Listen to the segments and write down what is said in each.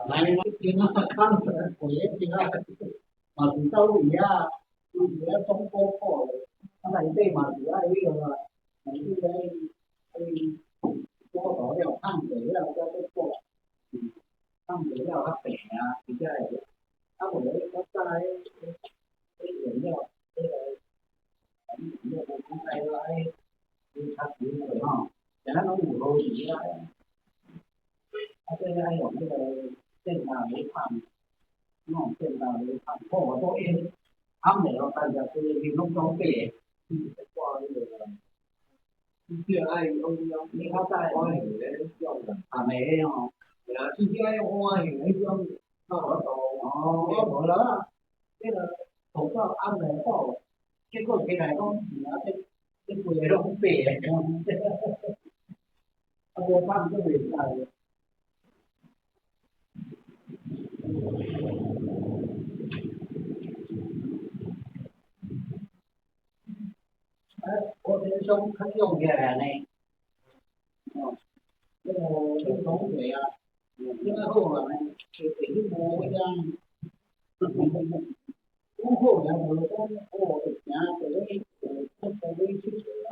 來，今仔講回今仔嘛是走位啊，有啊總保保的，啊內底嘛是愛彼個啊，內底愛補塗了、烘過了才閣補，烘過了較平啊，而且會，啊無咧較早彼彼原料，彼個原料無講愛愛較錢過吼，現在攏有好錢啊，啊這愛用彼個電大來烘，用電大來烘，好啊，都用烘袂落，但是規个面攏總白的，掛彼個啊，至少愛用用你較早碗形的彼種啦，烘的吼，嘿啊，至少愛用碗形彼種才有法度。哦，我無啦，彼個塗到烘袂好，結果起來講，啊，這這規個攏白的，啊無烘閣袂使。啊，我平常較用起來呢，哦，那個那個桶水啊，這個好啊，會會去摸迄個，講好爾無講哦，會行就咧，就出去咧佚佗啊。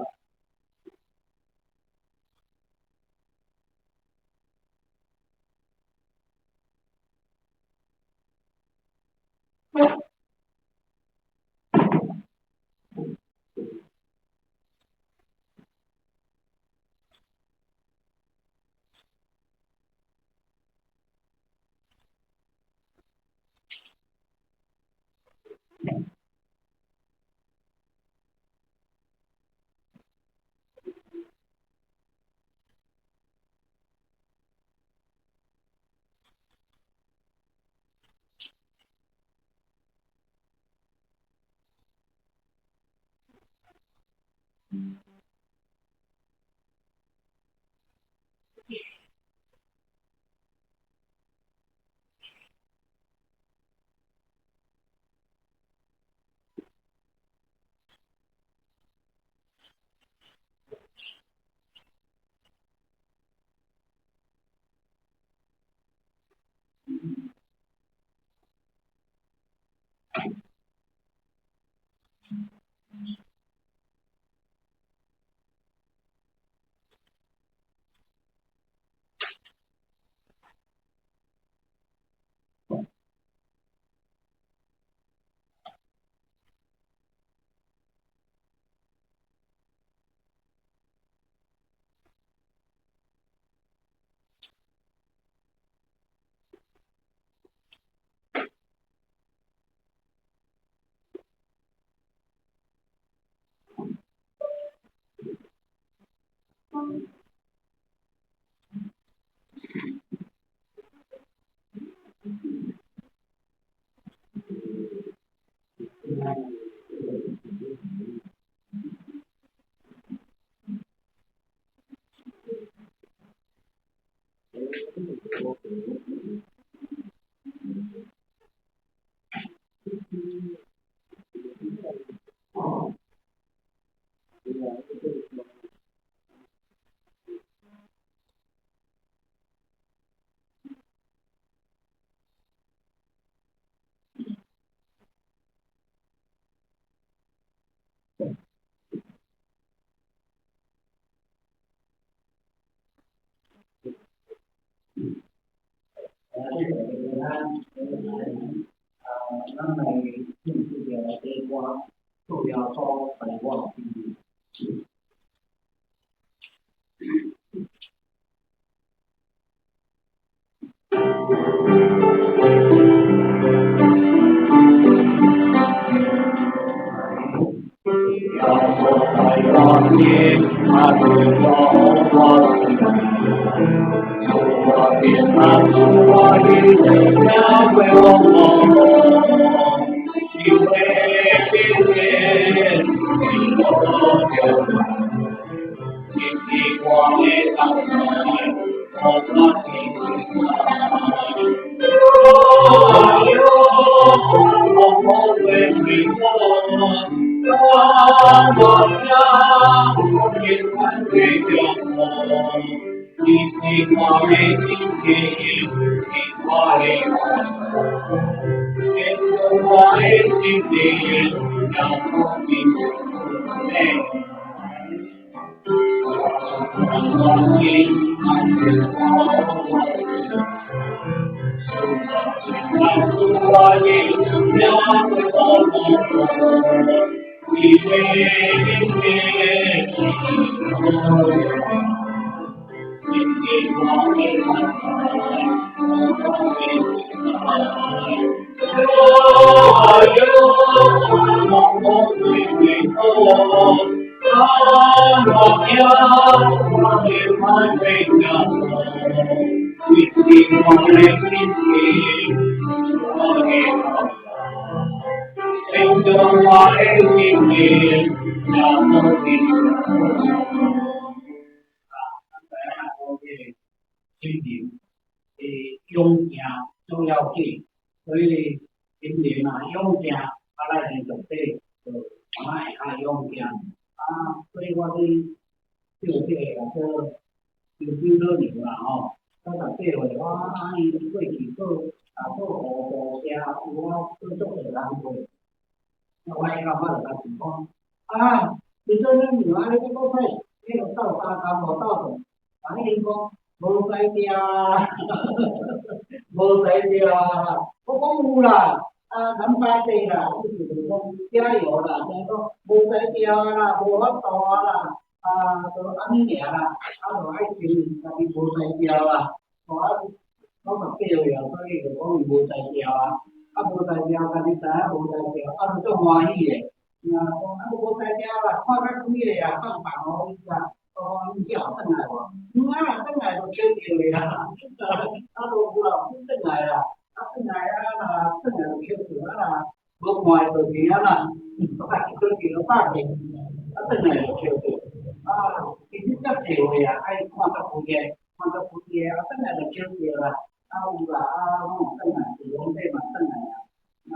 啊，這個就是咱，啊，咱來唱這個歌，做耶穌陪我身邊。耶穌在我身邊，啊，對我我身邊，主我平安，主我喜樂，勝過往想的想的，是無着你是我的同在，我我是哎喲，我我的为我，我我家平安的祝福，你是我的心情，是我我的天主我的心灵，耶稣的美。我的勇行重要紧，所以今年啊勇行，啊咱连续底就慢会较勇行。啊，所以我去叫这个叫做周周老娘啦吼，我十八岁，我啊伊过去做啊做护士车，有我做足济工课。我迄感觉就甲想讲，啊，周周老娘啊，你这个岁，你有斗相共无斗阵？啊，伊讲无才调，无才调啊！我讲有啦，啊，南巴地啦，意思就是讲加油啦，就是讲无才调啦，无法度啊啦，啊，就按呢尔啦，啊，就爱承认家己无才调啦。我我十八岁啊，所以就讲伊无才调啊，啊，无才调，家己知影无才调，啊，就足欢喜的。啊，讲啊，无才调啦，看较开的啊，放放予伊啦。哦，伊叫转来无？有啊，转来就笑著的啦。啊，无有啦，转来啦，啊，转来啊，若转来就笑著啊，若无看就是啊啦，啊，笑著百遍，啊，转来就笑著。啊，其实遮济话啊，爱看较开个，看较开个，啊，转来就笑著啦。啊，有啦，啊，拢有转来，是拢底嘛转来啊。啊，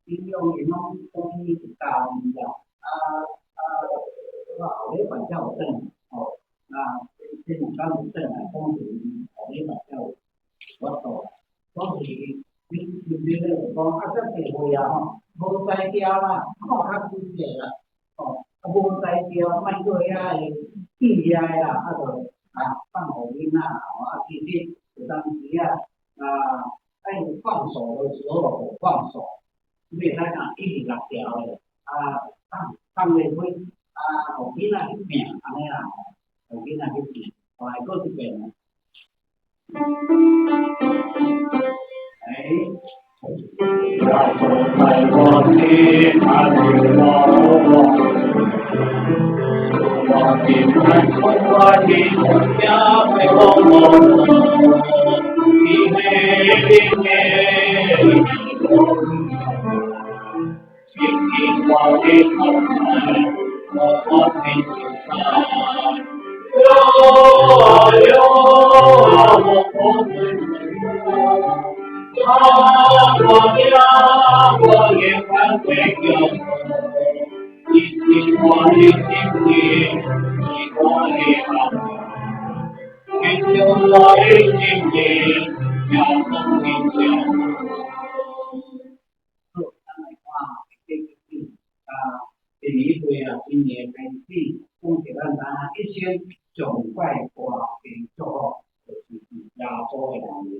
营养伊拢讲伊是教伊啦，啊啊，我后礼拜才有转来。哦，那这两工有转来，讲是后礼拜才有法度。讲是恁恁恁咧就讲啊，遮济岁啊吼，无才调啦，看较开者啦，吼，啊无才调，莫阁遐会变遐啦，啊就啊放予囡仔吼，啊其实有当时啊，啊爱放手的时候就放手，你袂使讲一直落条的，啊放放袂开，啊予囡仔去拼按呢啦，予囡仔去拼，来阁一遍。哎。耶稣在我心，他是我我，我的爱，我的家为我我，你美的美，倾听我的呼喊，我的心哟哟，我的我我家，我也还会有，你听我的心灵，你我的爱，寻求我的心灵，要从你家。好，咱来看这个啊，第二岁啊，今年开始，讲一咱知影一生上盖大的祝福，就是耶稣的来临。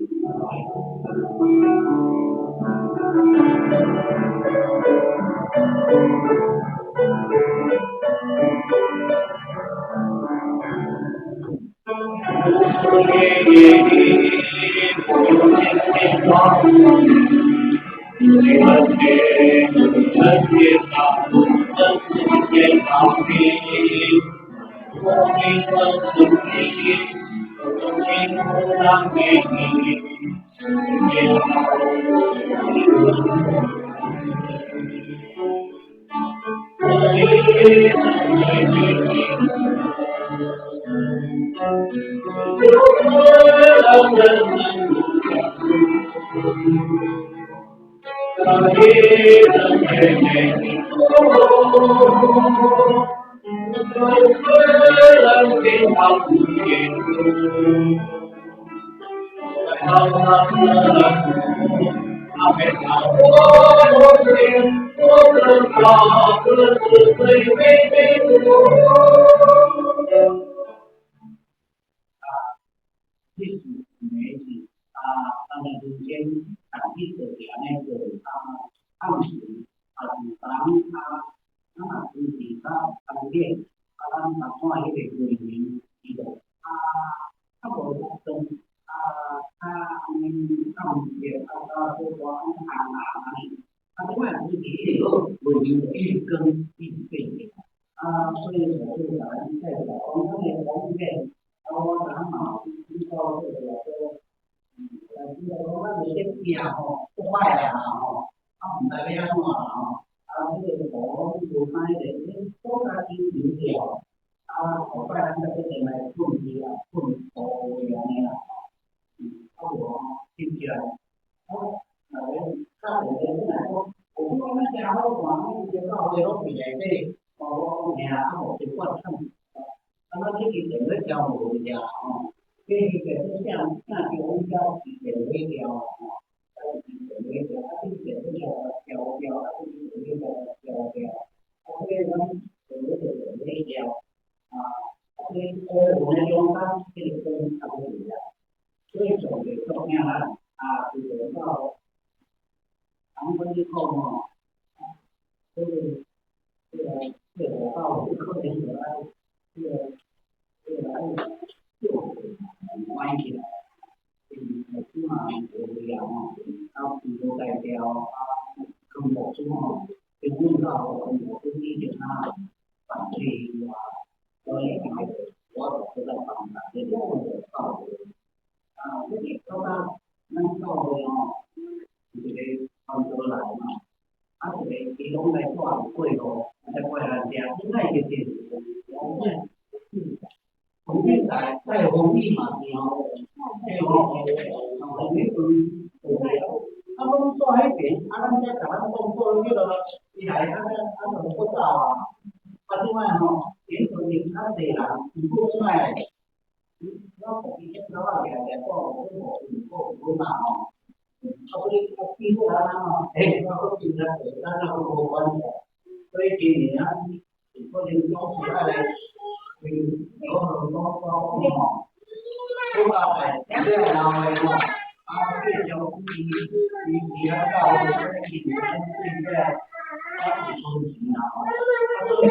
这是两个是啊，咱们之间共去做是按呢做啊，暗时啊是昨啊，咱若支持较方便，啊，咱若看彼个画面，伊就啊較無較長啊，較按呢較毋熱啊，較小可按呢紅紅按呢，啊，這擺支持彼個畫面就一直光一直變啊，所以就做甲咱介紹講，咱的方便，啊，我昨昏嘛有聽到這個說，但是講咱的設備吼，足歹啊吼，啊，毋知欲按怎啦吼，啊，這個圖無歹咧，國家已經掉，啊，後擺咱才決定來噴去啊，噴圖畫按呢啦吼，啊無翕起來，啊，若欲較濟個本來講，有講咱誠好看，咱這教會攏佇內底，哦，我講爾，啊無習慣唱，啊，咱這支電話調無去吼，這是電話正正叫阮遮是電話調吼，啊是電話調，啊這電話調調調，啊這電話調調調，啊這個咱電話就電話調，啊，啊這個烏雲的中間這個光較無啊，所以上帝祝福咱啊，就到人阮去講吼，這個外口可能就愛這個愛救買起來，因為牧師嘛無了吼，啊，無代表啊，康牧師吼，因阮教康牧師以前啊反對啊，所以我就出來幫忙這個教會。啊，這個感覺咱教會吼，是一個傳道來嘛，啊，一個伊攏來住過路，才過來遮，本來就是風雨台，在風雨嘛是吼，對吼，風雨分啊，攏住彼邊，啊，咱遮共咱當做彼個，伊來啊，啊，就閣走啊。啊，這擺吼，連續較濟人，毋過這擺，我家己這頭仔舉來住五五五嘛吼，啊，所以啊，變過來吼，欸，我閣變較濟，咱也閣無關係。所以今年啊，是可能總是愛來為攞攞攞吼，好啊，來，這個老的吼，啊，繼續伊伊啊教會今年對這個啊是存錢啦吼，啊，所以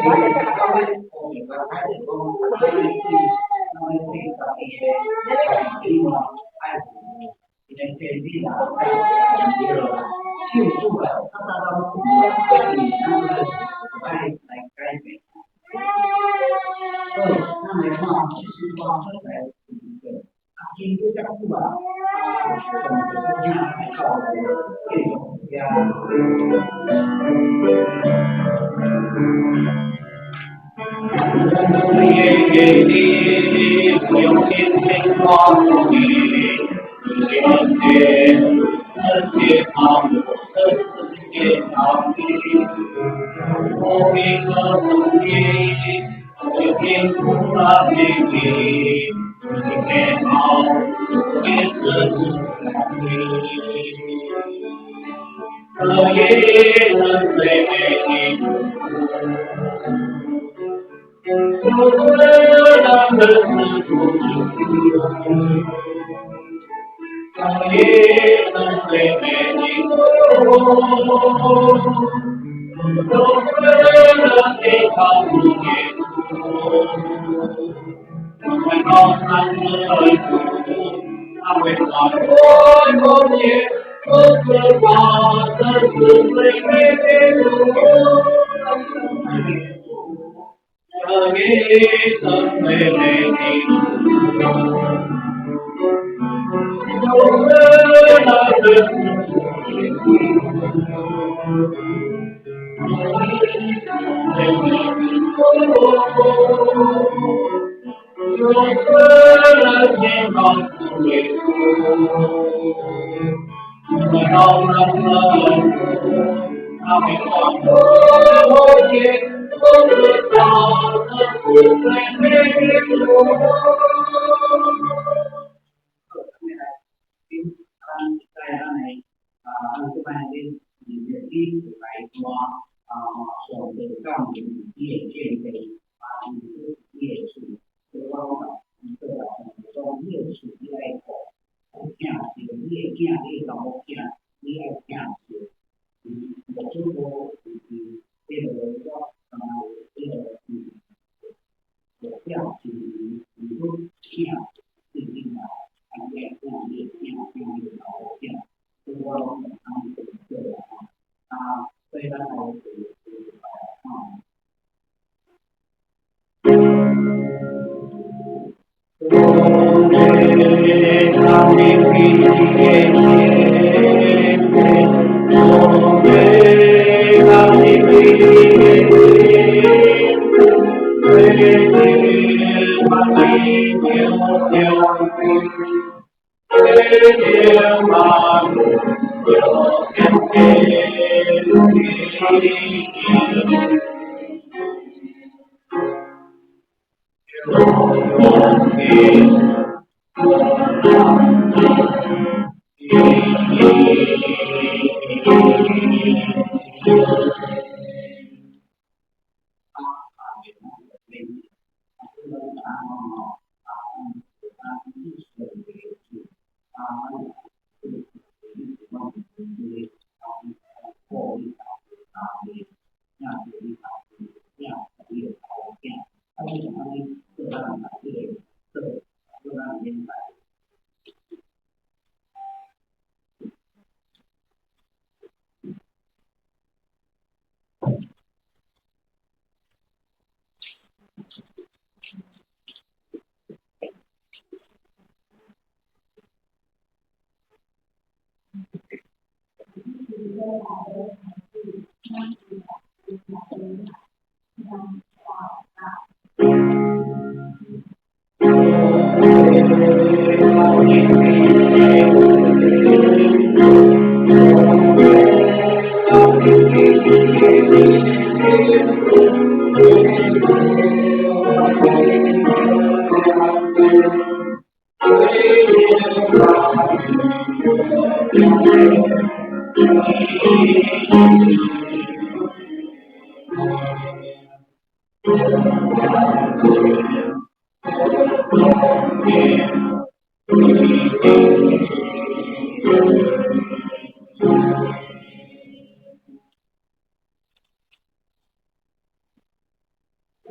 到尾後面來開始講，咱對家己的家己嘛愛一個建議啦，愛這個慶祝啦，啊，大家攏決定咱個愛來改變。所以，咱來看這詩歌出來是一個，啊，經過遮久啊，啊，上帝請來教會繼續遐。的啊，咱這擺咧是你來帶啊，上帝降臨你的見證啊，你的厝，所以我講，做來講，你的厝你愛顧，疼惜你的囝，你的查某囝，你愛疼惜。牧師無是彼个我感覺彼个目標是是講疼聖經啊，啊你愛疼你的囝，疼你的查某囝，所以我攏按呢做啦吼。啊，所以咱來做啊。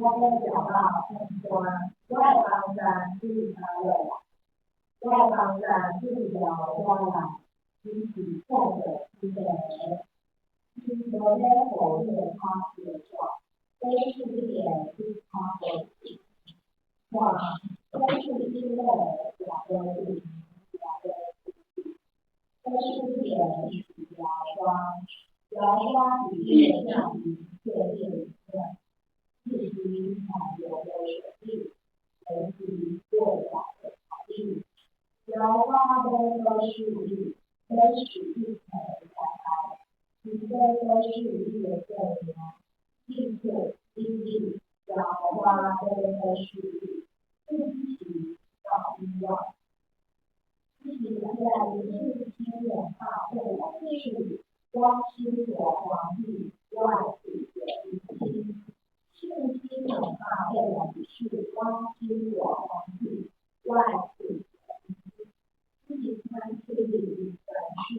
我欲食饱睏寒，我的房间对佗落来？我的房间对牢我来，伊是冲著天地的，伊无咧予你的跤相掣，假使你的脚无看，假使你的也无对，也无假使你的是耶和华，耶和华伫你的正面替你的命，日时若有无水你，暝时过来会保你。耶和华欲保守你，欲使你平安来，伊欲保守你的性命，并且因你，耶和华欲保守你，自时到永远。这是107264，我心大欢喜，我的喙就欣。信心264，我心大欢喜，我的喙就欣。这是咱处理的方式。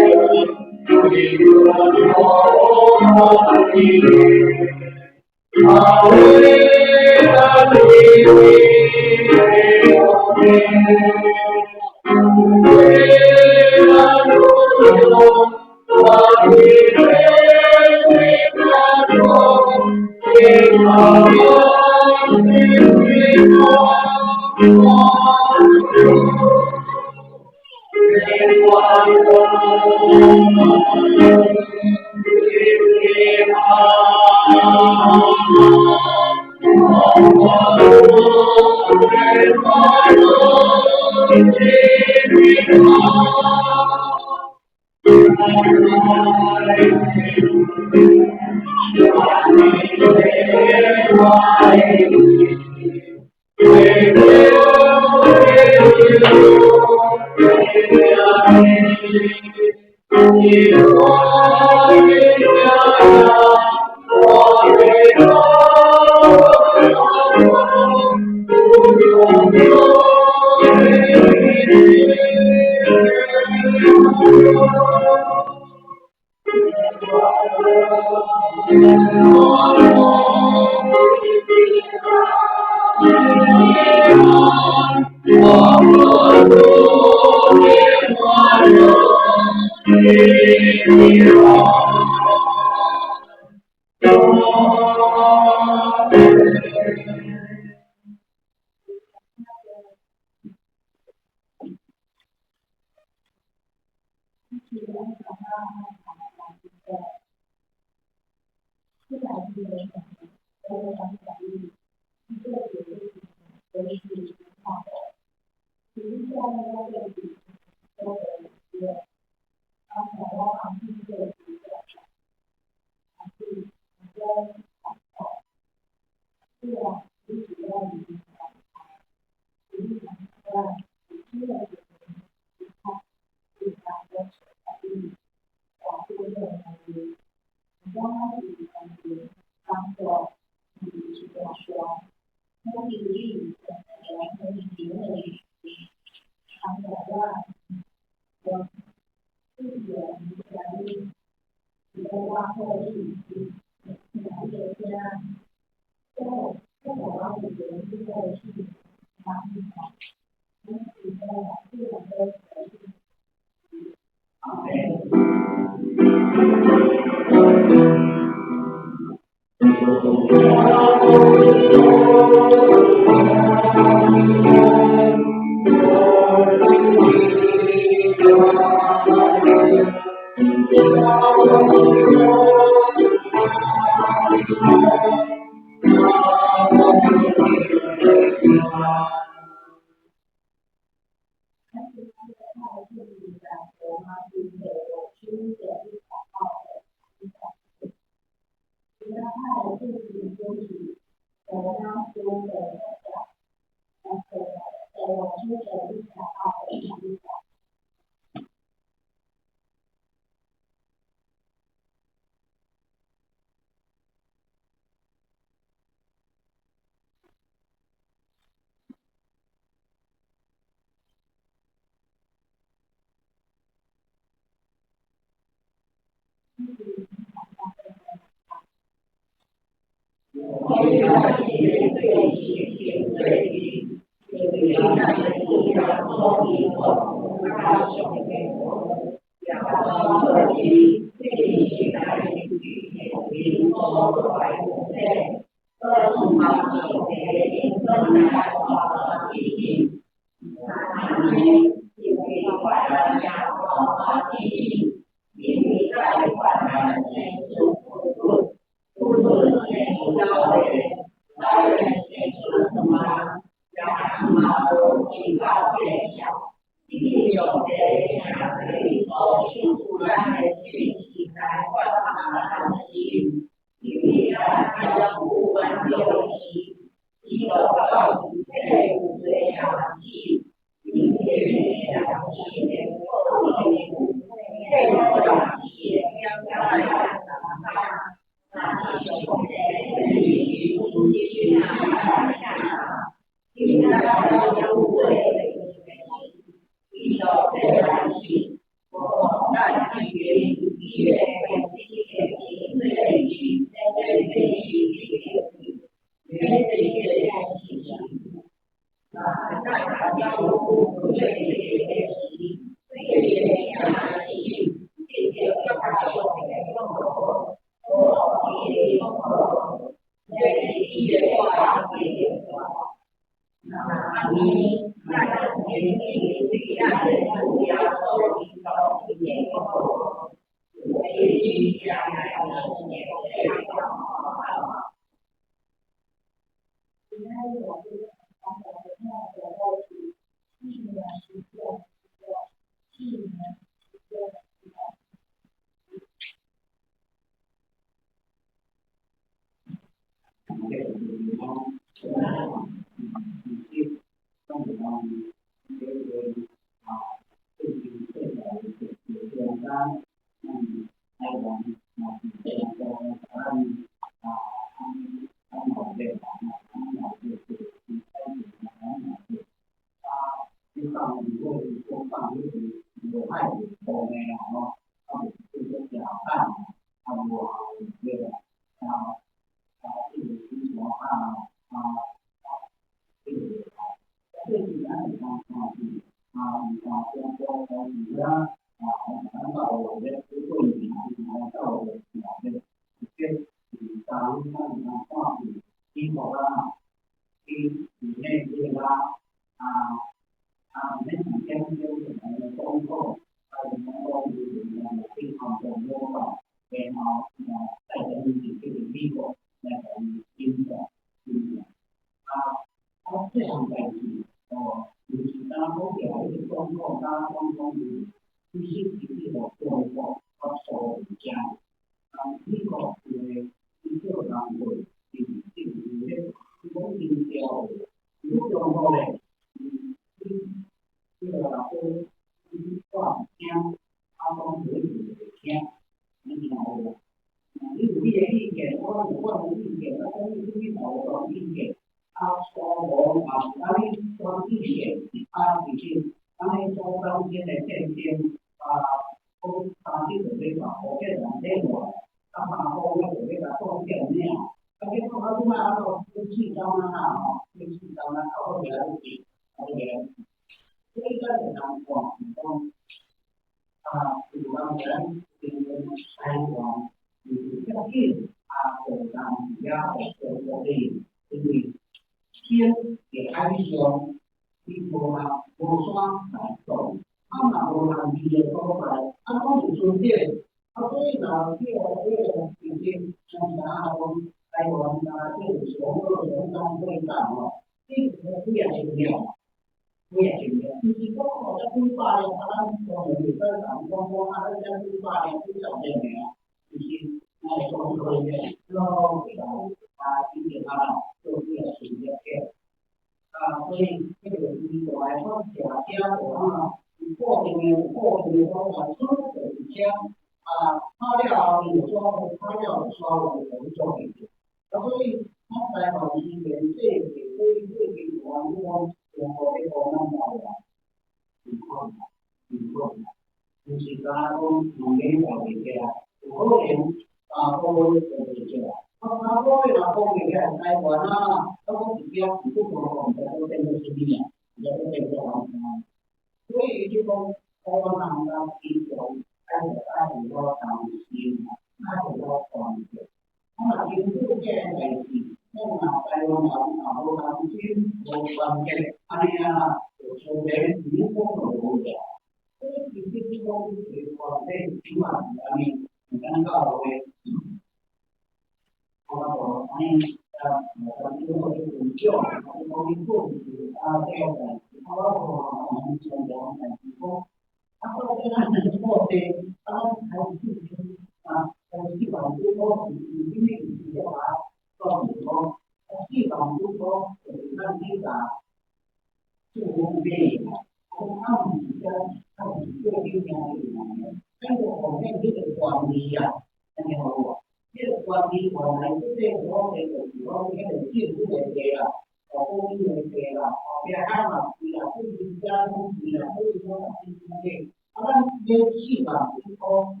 關係原來這個土地就是講遐個政府的地啦，哦，國有的地啦，後壁海嘛是啦，對人家攏是啦，所以講是真正，啊，咱買4萬幾箍，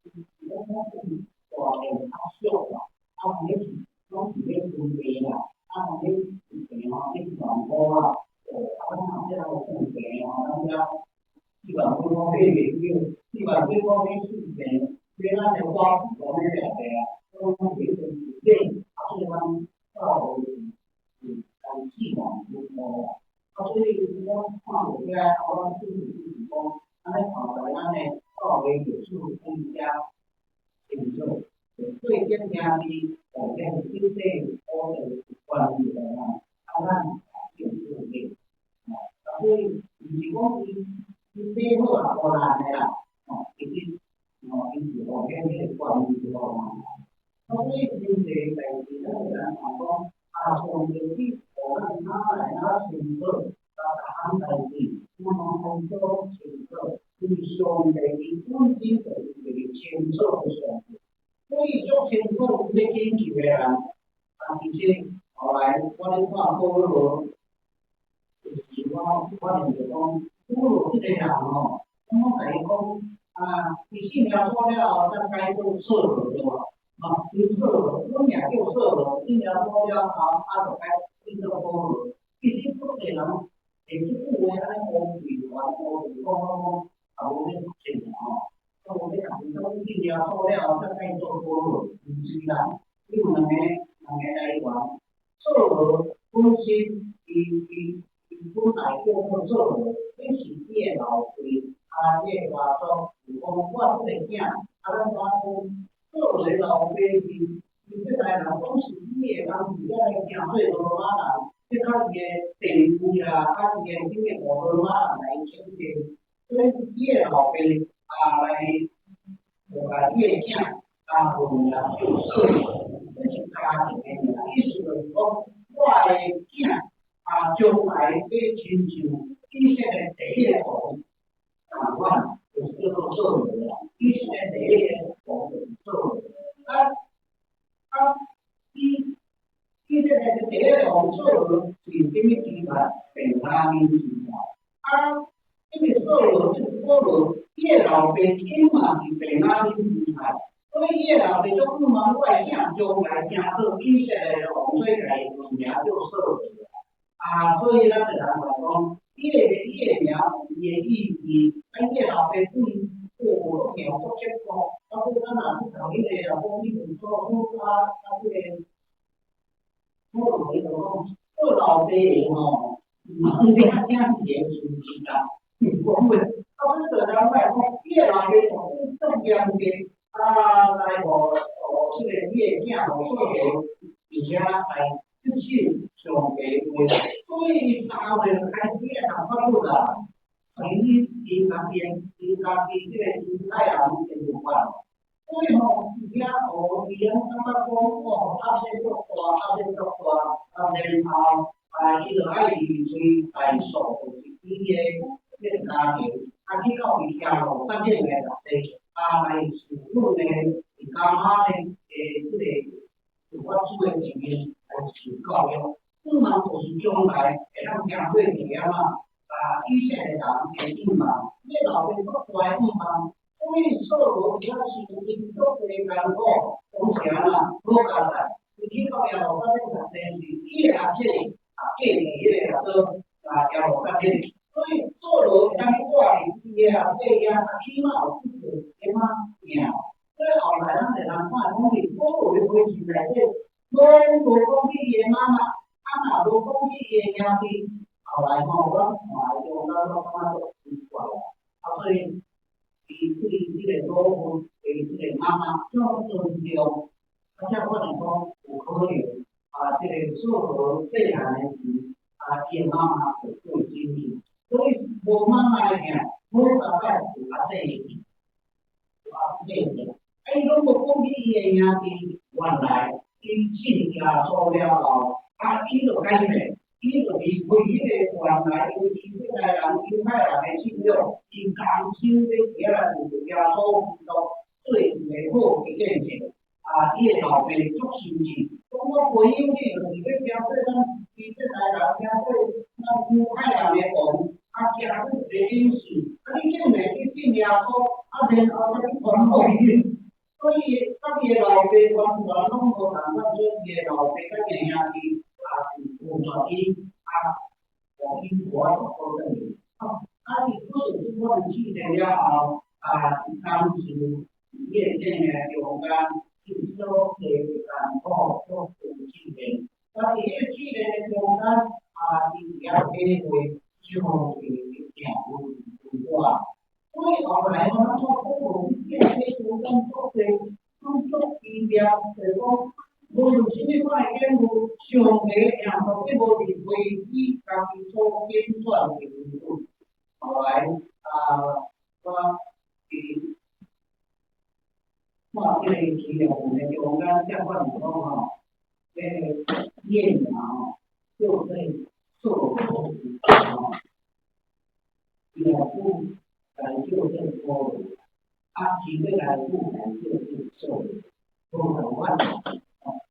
是講講是大地較俗啦，啊，是攏是咧分地啦，啊，咧分地吼，咧1萬箍啦，哦，啊，咱若這個分地吼，咱遮4萬幾箍買袂著，4萬幾箍買四平，買咱的花圃買掠地啊，攏攏是咧分買，啊，所以咱到是來4萬幾箍啦。啊，所以我看落遮，啊，阮主就是講，按呢看來，咱的教會歷史更加清楚，對這兄弟，哦，這是頂底土地關係的啊，啊，咱政府的，哦，啊，所以毋是講伊買好也無難的啦，哦，其實，哦，伊是互免彼個關係就好啊。啊，所以真濟代誌，咱會當看講，啊，上帝你予咱哪來哪清楚，啊，逐項代誌，咱攏講做清楚，因為上帝伊本身就是一個清楚的上帝，所以足清楚欲拯救的人，啊，其實後來我咧看保羅，就是我發現就講，保羅這個人吼，我共伊講，啊，伊信耶穌了後，才改做掃羅對無？啊，伊掃羅，本名叫掃羅，信耶穌了後，啊，就改變做保羅。其實足濟人會這句話按呢烏對傳烏對講講講，也無咧信吼。啊，無咧講，講信耶穌了後，才改做保羅，毋是啦，伊有兩個來源。掃羅本身，伊本來叫做掃羅，彼是伊的老爸，啊，伊的外祖就講我這个囝，啊，咱知影講掃羅老爸是以色列人，講是伊的人伫遐來行做羅馬人，這較伊的地位啦，較伊的啥物予羅馬人來稱讚，所以伊的老爸啊來，就共伊的囝加號名叫掃羅，這是家庭的名，意思就是講我的囝啊，將來欲親像以色列第一个王仝款，就是叫做掃羅啦。以色列第一个王就是掃羅。啊啊，伊以色列的第一个王掃羅是啥物支派？便雅憫支派。啊，這個掃羅，這個保羅，伊的老爸伊嘛是便雅憫支派，所以伊的老爸足盼望我的囝將來行做以色列的王，所以共伊命名叫掃羅。啊，所以咱就通來講，伊的名有伊的意義，啊，伊的老爸對過命足結棍，啊，所以咱若去讀彼個啊，講彼本書，啊啊，這個保羅伊就講，做老爸的吼，毋通掠囝兒的事情啦，講話，啊，阮就通來講，伊的老爸就這麼嚴格，啊，來予這個伊的囝予掃羅，而且來遵守上帝話，所以伊3歲就開始會當發出啦，伊伊家己這個猶太人的習慣，所以吼，而且哦，伊攏感覺講哦，壓力足大，壓力足大，啊，然後啊，伊就愛離開大數，就是伊的這個家庭，啊，去到伊耶路撒冷的內底，啊，來受訓呢，伫迦瑪呢，這個有法主的前面來受教育，盼望就是將來會當行過一點啊，啊，以色列人的盼望，伊老爸足大的盼望，所以掃羅遐受因足濟艱苦，講啥啦，好佳哉，伊去到耶路撒冷內底是伊的阿姐啊，繼承彼個阿做啊耶路撒冷，所以掃羅會當去住佇伊的阿姐遐，啊，起碼有這個點仔名。所以後來咱就通看講佇保羅的回信內底，攏無講起伊的媽媽，啊嘛無講起伊的兄弟。後來吼，我看的中間我感覺足奇怪啊，啊所以伊對這個祖父對這個媽媽這麼尊重，啊才可能講有可能啊，這個掃羅細漢的時，啊伊的媽媽就過身去，所以無媽媽的疼，好大擺有阿弟的，有阿弟的。啊，伊攏無講起伊的兄弟，原來伊信耶穌了後，啊，伊就改變，伊就離開彼個原來因為以色列人、猶太人的信仰，伊重新欲起來為耶穌基督做一個好的見證。啊，啊，伊的老爸足生氣，講我培養你就是欲成做咱以色列人，成做咱猶太人的王，啊，成做一个領袖，啊，你竟然去信耶穌，啊，然後才去傳福音，所以佮伊的老爸完全攏無仝款，所以伊的老爸佮伊的兄弟也是拒絕伊，啊，予伊無法度倒轉去。啊，伊不是這款試煉了後，啊，伊當時伊的生命中間。所的艱苦所有試煉，啊，佇彼個試煉的中間，啊，伊會曉體會上帝的疼阮對我。所以後來我咱所講無去變這中間足濟，攏足奇妙，就是講無論啥物款的境遇，上帝疼到底無離開伊家己所揀選的人。後來啊，我佇看這個資料的中間，才發現講吼，這個伊的名吼叫做掃羅吼，伊老母來叫做保羅，啊，伊欲來母來叫做掃羅，無仝款。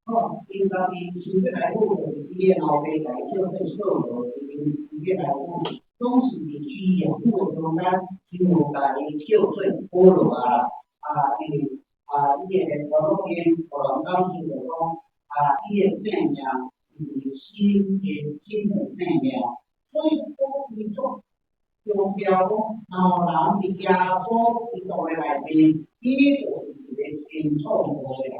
哦，𪜶家己生欲來母就是伊的老爸來叫做掃羅，𪜶伊欲來母，總是佇伊的母的中間，就共伊叫做保羅啊，啊，因為啊，伊的傳福音，予人感受著講，啊，伊的生命是新的新的生命，所以講伊足強調講，若有人佇耶穌基督的內面，伊就是一個新創造的人。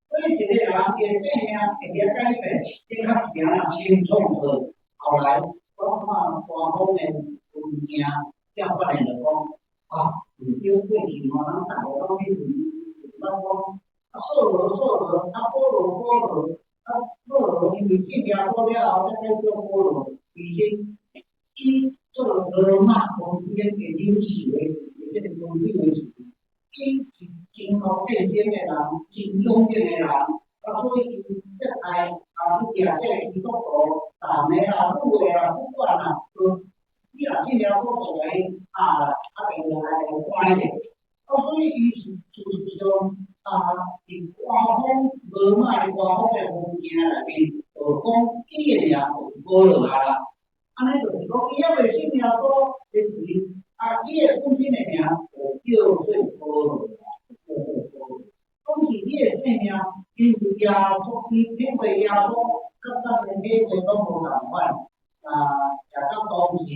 所以一個人的生命會曉改變，這較是按怎新創造。後來我看官方的文件，才發現著講，啊，毋對，過去吼，咱逐个攏去問，攏講，啊，掃羅掃羅，啊，保羅保羅，啊，掃羅因為信耶穌了後，才改做保羅。其實，伊做羅馬公司的領袖的，這個軍隊的時，伊是真好戰爭的人，真勇敢的人，啊，所以伊才愛啊去掠這個基督徒，男的啦、女的啦，不管啦，都你若信耶穌就共伊壓啦，啊，便來來關咧。啊，所以伊是事實上啊，佇官方羅馬的官方的文件內面，就講伊的名就是保羅啊啦。按呢就是講，伊猶未信耶穌的時，啊，伊的本身的名就叫做保羅啊，叫做保羅。講是伊的生命，因為耶穌，伊體會耶穌，佮咱的體會攏無仝款。啊，食到當時，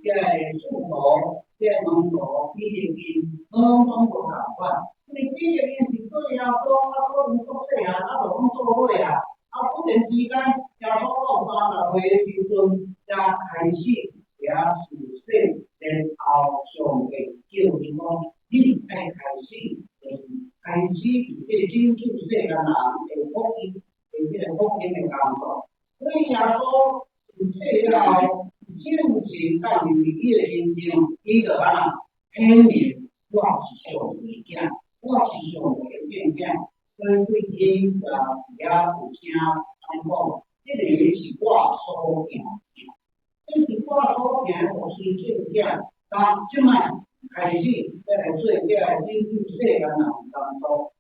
這個使徒、這個門徒、彼得𪜶，攏總無仝款。因為彼得𪜶是做耶穌，啊，可能足細漢，啊，就攏做伙啊。啊，忽然之間，耶穌到30歲的時陣，才開始遐受洗，然後上帝叫伊講：你愛開始，就是開始佇這個拯救世間人的福音，的這個福音的工作。所以耶穌受洗了後，聖神降臨佇伊的身上，伊就按怎顯明我是上帝的囝，我是上帝的正囝。所以對天也佇遐有聲按呢講，這個是我所疼的，這是我所疼的服侍正囝。當這擺開始欲來做這個拯救世間人的工作。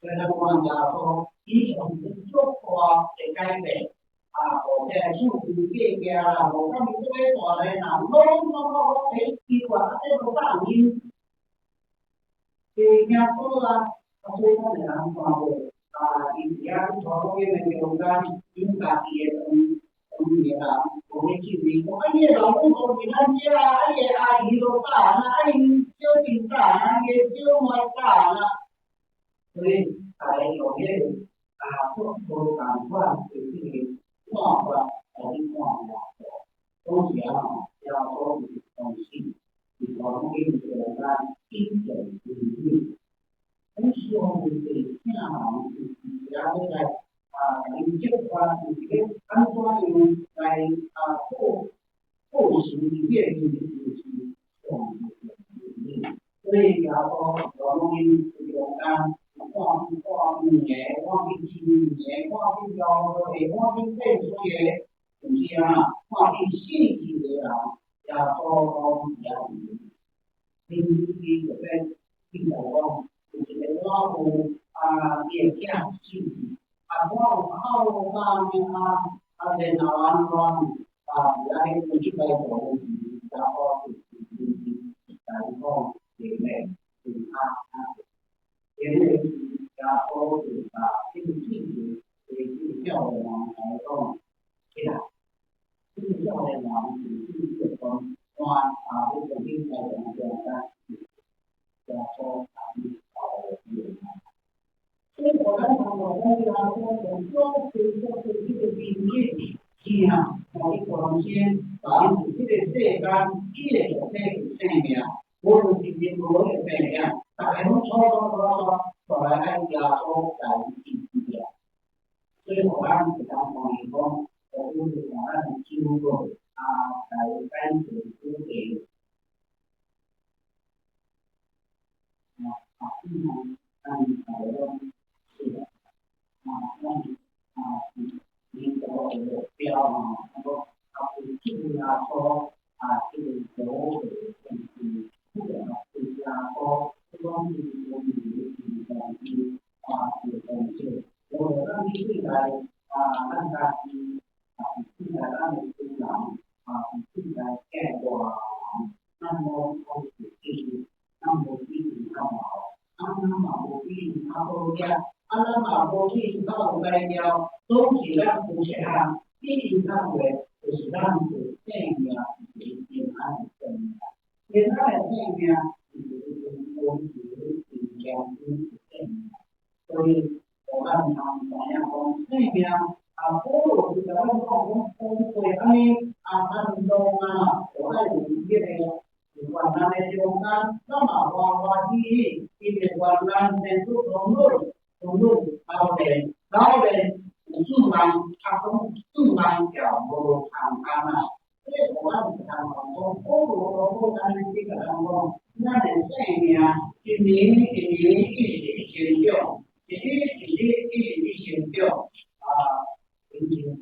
所以咱看耶穌，伊從足大的改變，啊，予這個厝邊隔壁啦，無佮伊做伙大的人，攏總講欸奇怪，啊，這無教因，加聽好啊，啊，所以咱會通看著，啊，伊佇遐傳福音的中間，𪜶家己的當當地的人無咧證明，講啊，伊的老母都佇咱遮啊，啊，伊的阿姨都教啊，啊，𪜶小弟教啊，伊的小妹教啊，所以大家用彼個啊，足無仝款的這個看法來去看耶穌，總是按怎，耶穌是東西，是傳福音中間一種真理。咱上帝疼人是佇遐欲來啊，共𪜶激發，就是欲按怎樣來啊，過過時變就是上帝的真理。所以耶穌傳福音中間，看見看見的，看見青的，看見老的，看見變水的，就是按怎，看見死去的人，耶穌攏佇遐佇。恁伊就欲變來講，有一個寡婦啊，啊，伊的囝死去，啊，我有好感的啊，啊，然後安怎啊，伫遐咧出來做是查某是是來講是咩？是啊啊，因為是耶穌是啊，這個事情對這個少年人來講起來，這個少年人是這個講，我啊，要重新來講中間，耶穌啊，伊後面啊。所以我咱講我講耶穌從祖先祖先這個根基，聽，互伊重新把伊這個世間，伊的肉體有生命，無論是任何的生命，逐个攏楚楚楚楚，帶來愛耶穌來醫治。所以，互咱會當講伊講，我們是講咱的酒過啊，來感謝主題。啊啊，嗯，咱大家攏是啊，咱啊，領導的目標啊，啊，啊，有這個耶穌啊，這個所謂的聖經，這個是耶穌，這講是我們的信仰啊，這個東西。無論咱去對待啊，咱家己啊，是對待咱的主人啊，是對待境外人，咱攏講是其實咱無比𪜶較好，啊，咱嘛無比𪜶較好額，啊，咱嘛無比𪜶較有才調，總是咱有一項比𪜶較濟，就是咱有生命，是平安的生命。平安的生命是一種溫柔、平靜的生命，所以。咱通知影講生命啊，保羅就共咱講講講過按呢啊，咱當啊，就愛有彼個有患難的中間，咱嘛歡歡喜喜，因為患難生出通忍，通忍老練，老練有指望，啊，講指望就無空空啊。所以，咱有通講，保羅講好按呢去共咱講，咱的生命一年一年一直成長。一日一日一直去成長，啊，親像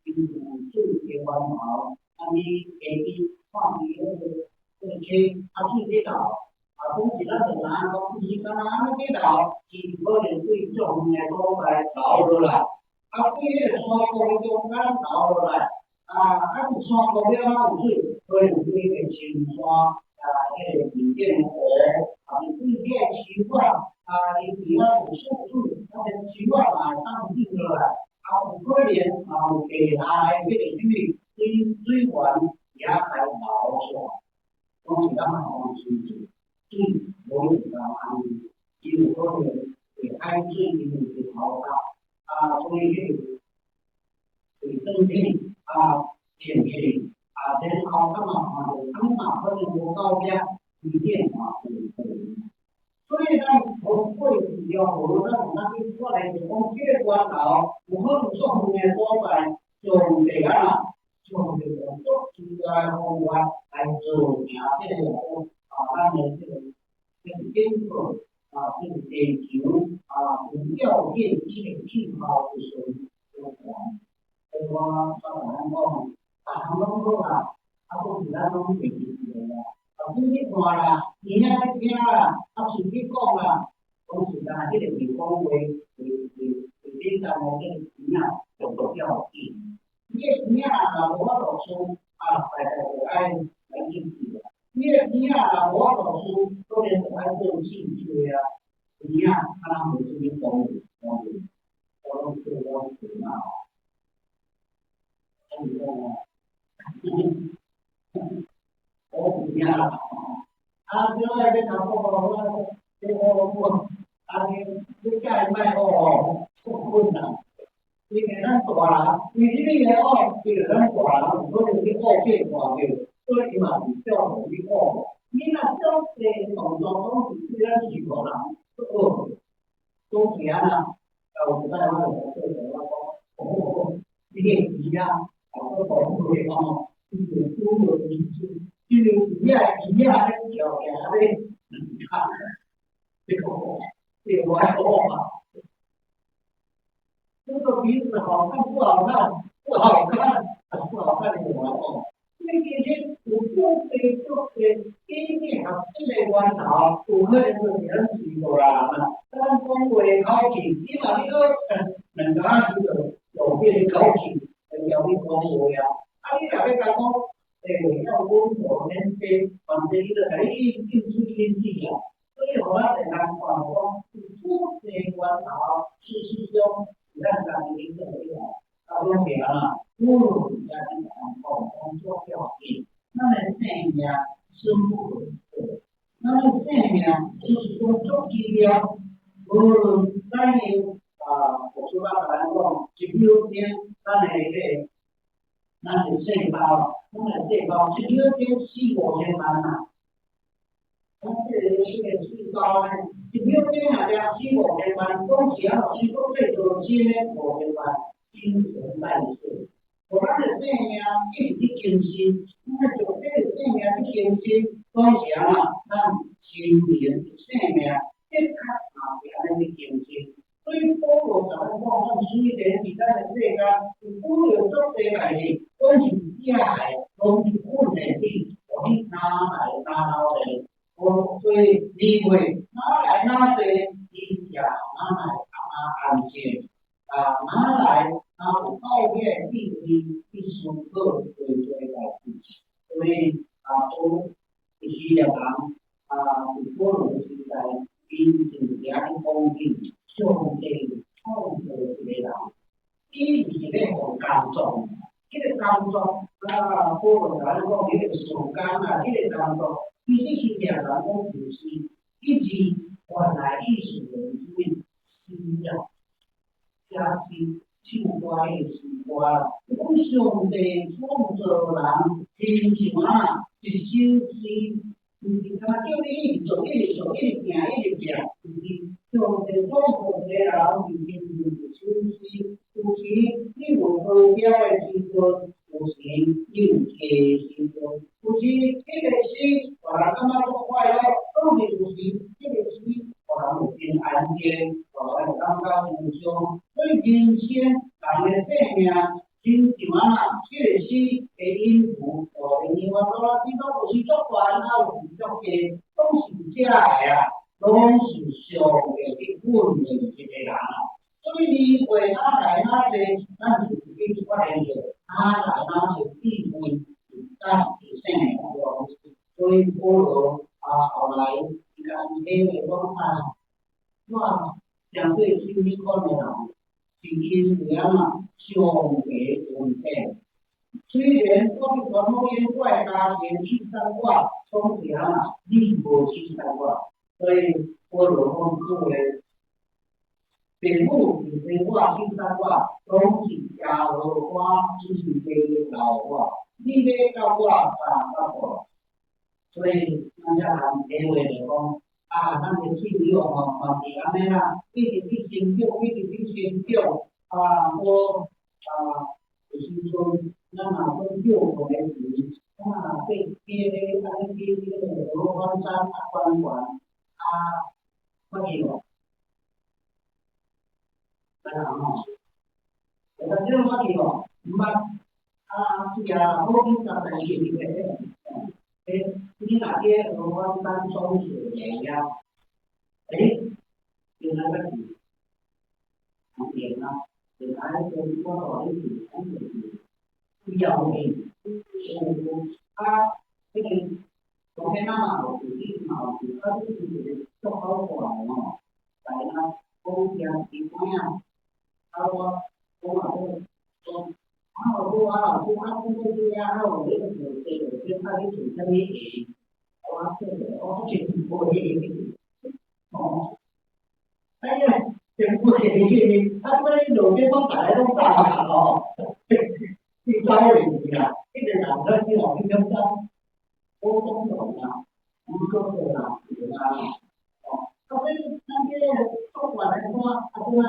親像水的源頭，啊，你下邊看伊彼個彼個溪，啊，水咧流，啊，講是咱就知影講，伊敢若按呢咧流，伊有可能對足遠的所在流落來，啊，對彼個山谷的中間流落來，啊，啊，佇山谷了後有水，可能對彼個深山啊，彼個邊境湖，啊，對彼個樹仔。啊，伊伫遐有蓄水，啊，連樹仔嘛會當浸落來，啊，有可能嘛有地下的彼個啥物水水源也來流出來，講是咱嘛講清楚，水無一定按呢，伊有可能會海水因為是頭殼，啊，所以彼個會轉起啊，變起，啊，然後咱嘛看著，咱嘛可能無到遐，伊變嘛有可能。所以咱從過去了，無咱有咱去出來就講，這個源頭有可能足遠的所在，上帝啊，上帝用足自在方法來做成這個啊，咱的這個這個經過啊，這個地球啊，有條件這個氣候的時陣，所以我我共咱講，逐項攏好啊，啊，閣是咱攏袂記住啦。啊，嘴去看啦，耳仔去聽啦，啊，喙去講啦，講實在，彼個袂講話，袂袂袂簡單哦，這個耳仔就要緊。你的耳仔若無法度輸，啊，大概就愛來進去啦。你的耳仔若無法度輸，當然就愛做興趣啊。耳仔啊，咱無啥物功能，功能，我攏叫我耳仔。我是講哦，我有聽啦，啊，小愛你頭講我，這我我，啊你你叫伊莫學哦，足困難。因為咱大人，為啥物會學？因為咱大人有可能去學變大個，所以伊嘛是照予你學。你若小細動作攏是對咱是大人去學，總是按怎？啊，有一擺我就對我講，哦，你個耳仔，啊，我講話哦，伊就拄著耳因為耳仔耳仔咧跳起咧，這個這個我愛學嘛。這個鼻子好看不好看？不好看，不好看的我來學。因為其實有有足濟足濟假合這个源頭，有可能就是咱隨大人啊。咱講話口氣，你若你閣兩工時就路變口氣，會曉你講話啊。啊，你若欲共講，欸，要溫柔免爭，反正伊就共你應應出應進啊。所以，予咱會通看講，有足濟源頭，事實上是咱家己去做起來。啊，講起來啦，無論也是講講做要緊，咱的生命深不可測，咱的生命就是講足奇妙。無論怎樣啊，牧師捌共咱講，一秒鐘，咱的彼个，咱的細胞，咱的細胞一秒鐘死五千萬啊！咱這個細胞呢，一秒鐘啊，才死五千萬，講是啊，是講最多新的五千萬新陳代謝。予咱的生命一直佇更新，咱的肉體的生命佇更新，講是啊，咱心靈的生命的確嘛是按呢佇更新。所以保羅共咱講，咱雖然佇咱的世間有拄著足濟代誌，攏是遮的，攏是訓練你，予你哪來哪老的。所以年歲哪來哪濟，伊也哪來哪安靜，啊，哪來哪有改變智慧去思考濟濟代誌。所以啊，當以色列人啊，佇保羅時代，伊就佇遐咧講起上帝創造一個人，伊毋是欲予工作，彼個工作啊，保羅共咱講，彼個時間啊，彼個工作，其實是掠人講就是一字原來意思就是啥物？詩啊，寫詩、唱歌彼個詩歌啦。伊講上帝創造人，親像啊一首詩，毋是干焦叫你一直做、一直做、一直行、一直行，毋是上帝創造一個人，是親像一首詩。有時你有好調的時陣，有時你有低時陣，有時彼個詩予人感覺足快樂，當然有時彼個詩予人會真安靜，予人會感覺憂傷。所以人生人的生命，親像啊，這個詩的音符，予你我都知道，有時足懸，啊有時足低，攏是這個啊，攏是上帝去訓練一個人啊。所以年歲哪來哪濟，咱就自己發現著哪來哪濟智慧是咱的生命中。所以保羅啊，後來伊家己體會講啊，我相對啥物款的人，是因為啊，上帝恩典。雖然我去傳福音，我的家庭凊彩我，總是啊，你無凊彩我。所以保羅講句話。父母是生我凊彩我，攏是耶和華指示老我，你欲佮我相佮無？所以咱才通體會著講，啊，咱的信仰吼，嘛是按呢啦，一直去成長，一直去成長。啊，我啊，有時陣咱若講叫過的時，咱若爬爬咧，按呢爬彼個合歡山啊，懸懸啊，發現無？來人吼，有當時我去無？毋捌啊，是啊，好幾十年前去的。欸，你若去合歡山中學遐，欸，原來個是紅啊，原來個我帶你去，講就是比較有名。有啊，彼個昨天仔嘛有去，嘛有去，啊，這是一個足好看的吼，來啊，講聽聽知影。啊，我我嘛講，啊好啊，好啊，阮這遮啊有咧做這個，這愛去做啥物鞋？我說我真袂，哦，哎呀，真袂，啊，我路邊攏逐个攏走啊，吼，去走入去啊，彼個人咱去互去點走，我講錯啦，毋講錯啦，對啦，哦，啊，所以咱這個國外來看，啊，這擺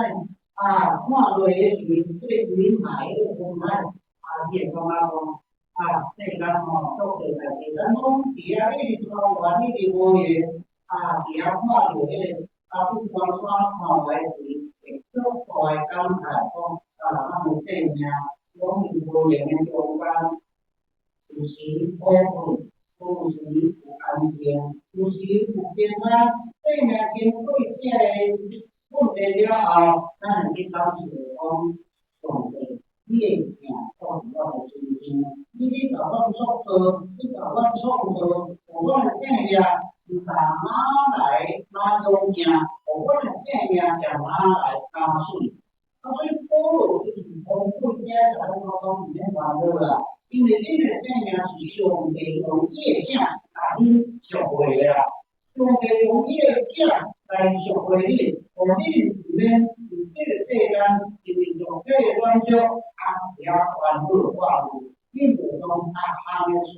啊，看落的時，這個雲海，彼個雲海，啊，伊會感覺講，啊，世間吼，足濟代誌，咱攏佇遐一直高原，一直無閒，啊，佇遐看著彼個啊，富岡山看落時，會足大的感慨，講啊，咱的生命攏佇無閒的中間，有有時苦困，有時有安靜，有時有平安。生命經過這個問題了後，咱會去感受講，上帝，你的疼痛佇我的身上，你去共阮創造，你共阮創造，予阮的生命毋但愈來愈勇健，予阮的生命也愈來愈媠。啊，所以保羅就是講過這就咱講講毋免煩惱啦，因為恁的生命是上帝用伊的疼共恁贖回的啦，上帝用伊的疼來贖回恁，予恁毋免佇這個世間因為肉體的軟弱啊，遐煩惱掛慮，恁就將逐項的事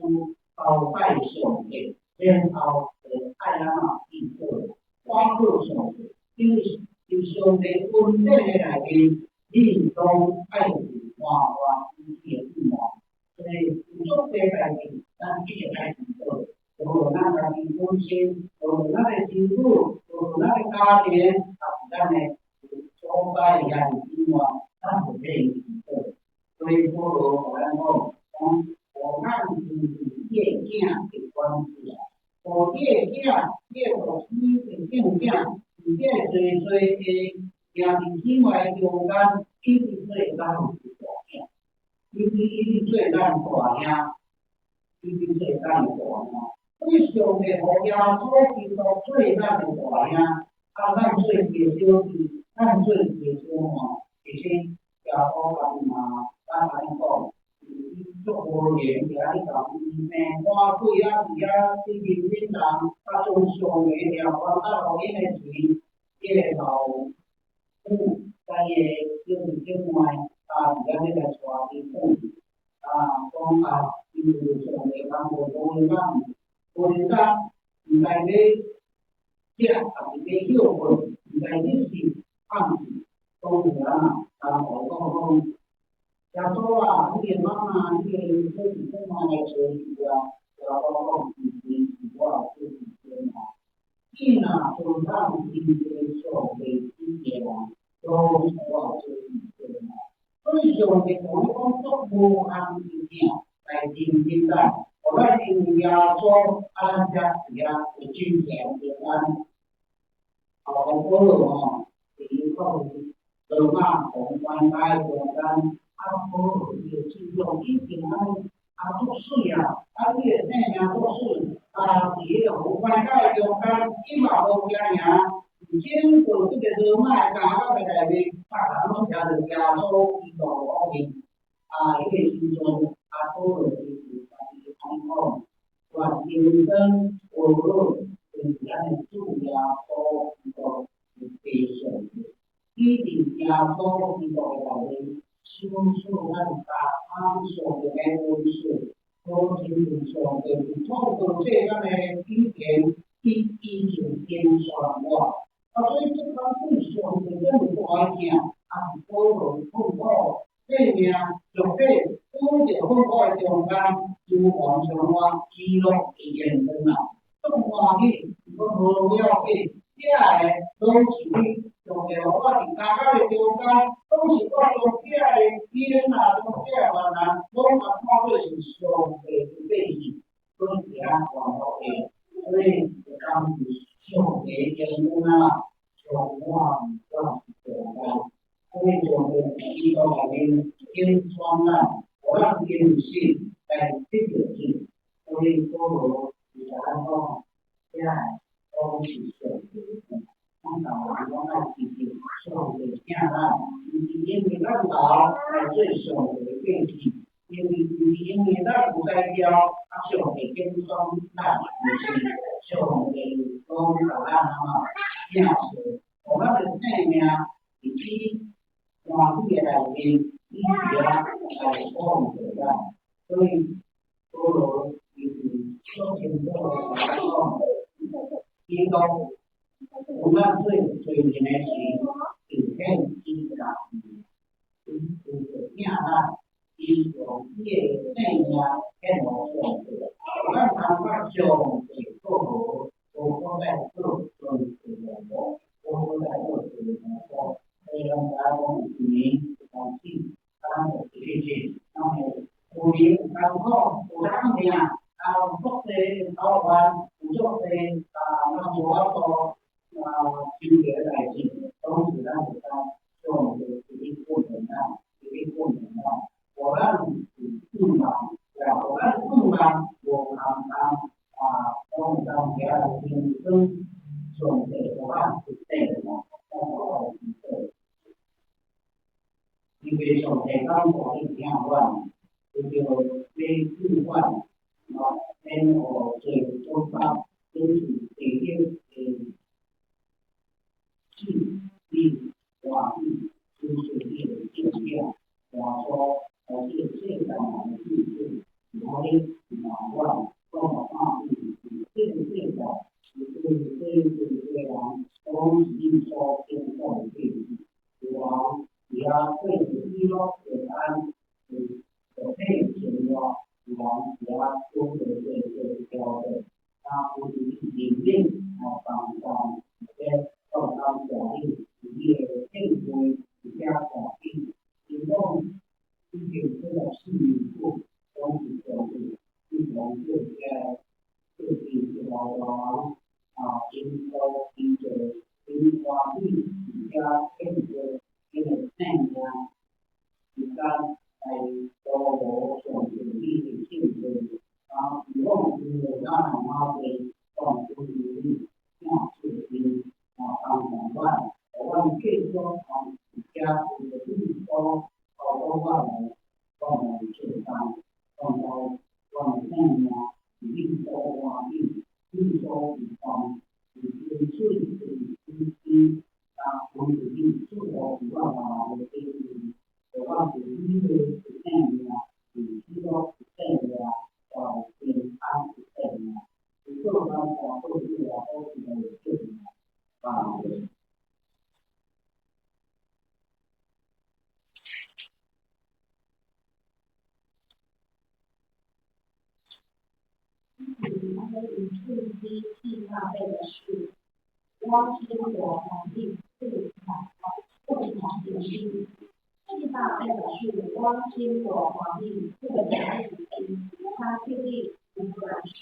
交託上帝，然後就愛按怎去做，倚靠上帝，因為佇上帝恩典的內面，你攏愛有滿滿喜的盼望。所以有足濟代誌，咱一直愛祈禱，無論咱家己本身，無論咱的親友，無論咱的家庭，抑是咱的祖輩兄弟姊妹，咱就欲祈禱。所以保羅共咱講，講予咱親像伊的囝的關係啊，予伊的囝，伊的獨生的聖囝，佇這個濟濟的兄弟姊妹中間，伊是做咱的大兄，伊是做咱大兄，伊是做咱的大兄。所以上帝予耶穌基督做咱的大兄，啊，咱做伊的小弟，咱做伊的小妹，其實耶穌家己嘛，咱共你講，伊足無閒佇遐咧共醫生趕鬼啊，佇遐去認恁人，啊，將上帝的傳達予𪜶的時，彼個老母佮伊的兄弟姊妹啊，佇遐咧來帶伊轉去，啊，講啊，因為上帝幫助無閒無閒毋知欲食，抑是欲歇睏，毋知欲睡放棄，講是按怎？人共伊講講，耶穌啊，你的媽媽，你的兄弟姊妹來揣你啊！耶穌講，是誰是我的兄弟姊妹？你若遵行天父上帝旨意的人，攏是我的兄弟姊妹。所以上帝共你講足無限的疼來認認咱，予咱因為耶穌，啊，咱才佇遐有真正平安。後來保羅吼，佇講羅馬皇關街中間，啊，保羅伊的信仰已經按呢啊足媠啊，啊，伊的生命足媠，啊，佇彼個皇關街中間，伊嘛無驚贏，整個這個羅馬的監獄的內面，逐人攏聽著耶穌基督的福音。啊，彼個時陣，啊，保羅就是家己按呢講，願應當無論就是咱的主耶穌基督是地上的，伊佇耶穌基督的內面，賞賜咱逐項上帝的恩賜，好親像上帝佇創造世間的以前，伊已經揀選我。啊，所以這款對上帝這麼大的疼，啊，是保羅痛苦生命肉體拄著痛苦的中間，就完全我喜樂的源泉啊！足歡喜，講無了解，這个攏是你上帝予我佇監獄的中間，攏是我將這个彼啊，將這个患難，攏共看做是上帝的百姓，攏是遐歡樂的，所以就感謝上帝的恩啊，充滿我中間，所以上帝佇基督內面揀選咱，予咱因信來得著救，所以保羅就共咱講，這個攏是上帝的疼，咱逐个人攏愛記著上帝疼咱，毋是因為咱老來做上帝的百姓，因為毋是因為咱有才調，啊，上帝揀選咱，毋是上帝攏共咱按怎疼惜，予咱的生命佇此歡喜的內面，伊佇遐來創造咱，所以保羅伊是足清楚共咱講，基督有咱做罪人的時，就顯伊家己，伊就疼咱，伊用伊的生命獻予上帝，予咱通佮上帝和好，無閣再做罪的奴僕，無閣再做罪的奴僕。所以咱知影講有一年有開始，咱就一直咱會有閒有艱苦，有當疼，啊，有足濟台灣有足濟啊，咱無法度啊，想著的代誌，攏是咱會當上帝佇咧訓練咱，佇咧訓練咱，予咱有盼望，也予咱盼望無空空啊，攏會當行來輕鬆，上帝予咱有性命，咱予咱有身體。因為上帝感謝你疼阮，為著欲救阮，啊，免予罪總法，本是地獄的死你歡喜，賜予你的聖子耶穌來這個世間來救主，今仔日是讓阮講予看見，這個世界是對對對個人攏是你所聽講的對有人佇遐過著喜樂平安的肉體生活，有人佇遐準備做做調整，啊，有佇靈命來幫助，或者講感謝你，是你的敬畏，而且歡喜，因講已經過了4年久，攏是上帝，你講叫這個這老大人啊，因所因做因歡喜，而且敬畏。彼个性命時間來鼓舞上帝你的聖潔，啊，如果因為咱的媽媽講出你，請賜因啊幫助阮，予阮繼續啊，而且為著你所交託阮的，阮來承擔，阮來阮的性命是你所歡喜，你所期望，是真水是真心。啊，阮是你祝福阮的生命，予阮是你的性命，是喜樂的性命，也有平安的性命。是做咱大好主耶穌基督的聖名，阿門。 484，我心大歡喜，富满盈484，我心大歡喜，富滿盈他聽你無關係。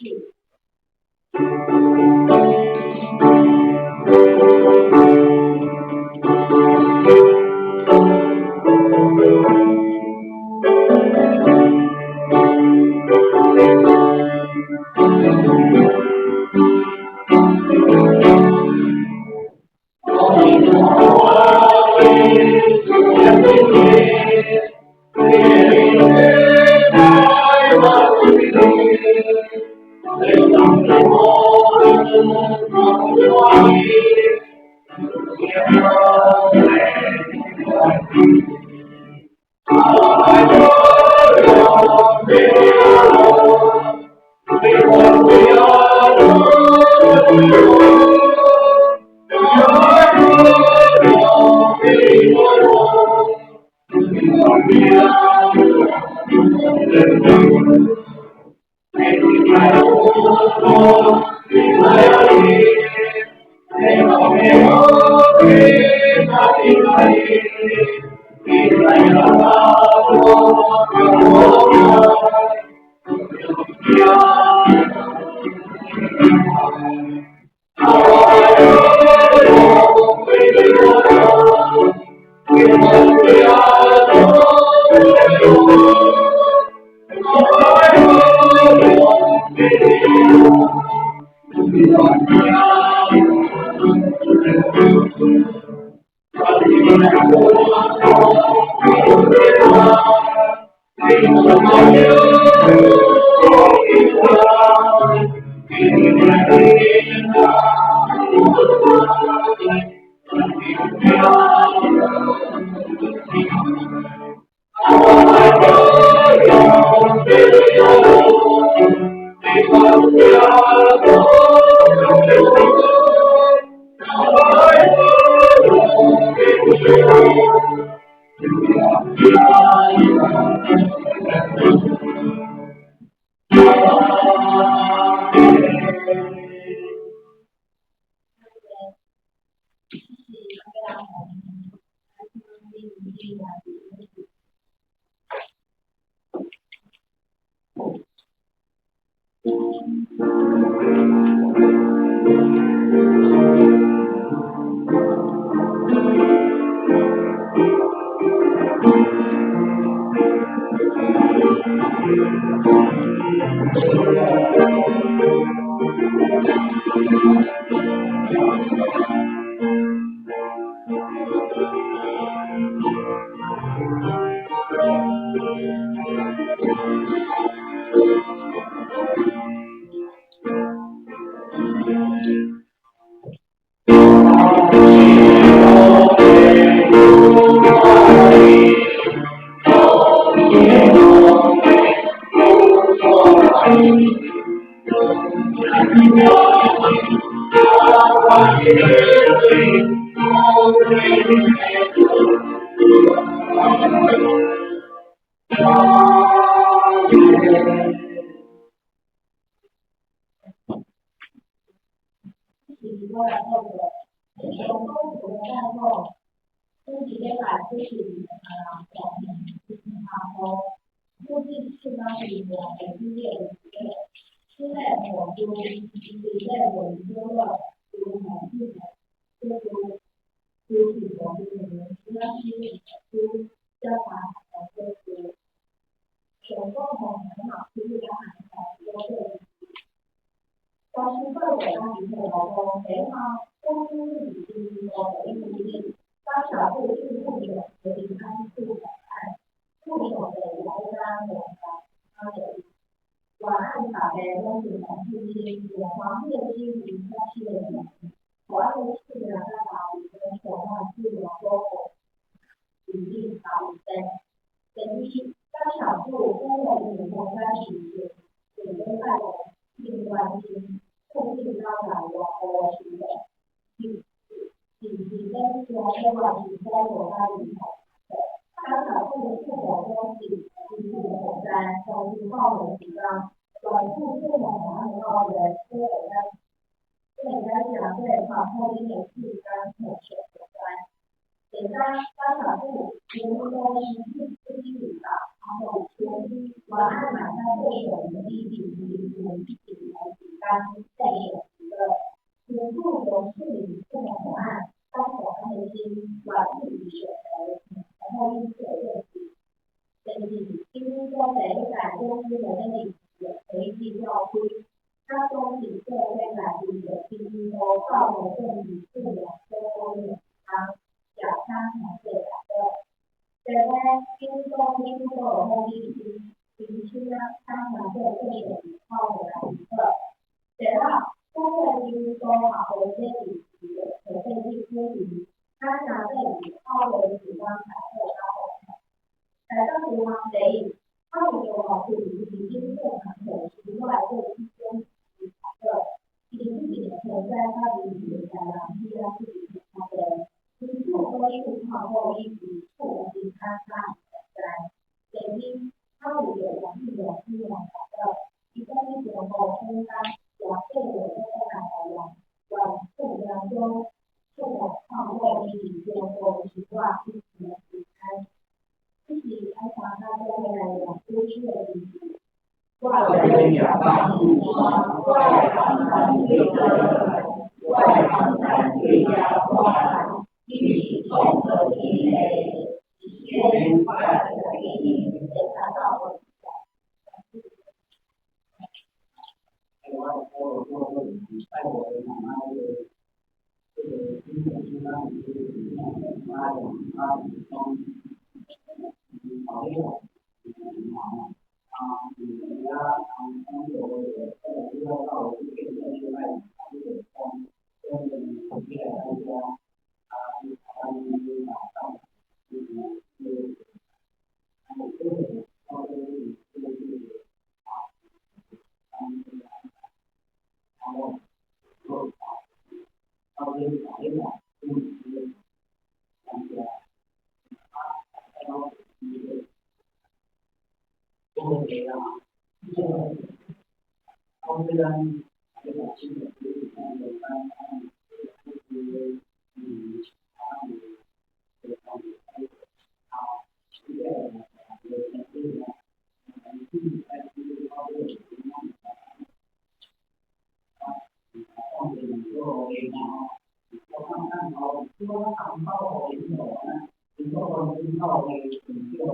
我看看吼，我红包予恁落啊，因个讲恁老的市长，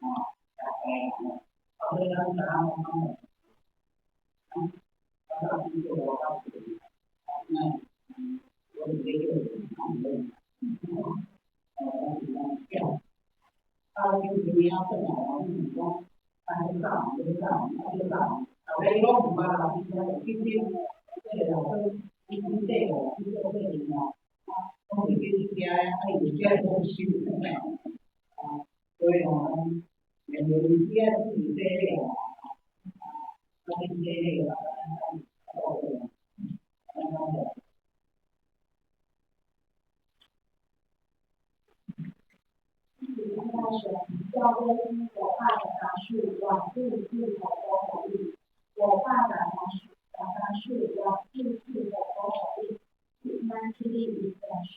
啊，大家吼，到底咱知影讲，啊，咱做无够济，啊，我是咧叫人咧，哦，咱是讲，啊，你今年转来啊，你是讲，啊，你早，你早，啊，你早，后尾拢毋捌啦，你今天这个人说，你你这个，你这个人哦，啊，拢是去遮，啊，伊就遮拢收，啊，所以吼，连有遮是这个，啊，咱这个，啊，教会因我爸的大树往日自头都可以，我爸的大树，大树往日自头都可以，那是一棵树。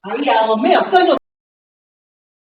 哎呀，我沒有跟着。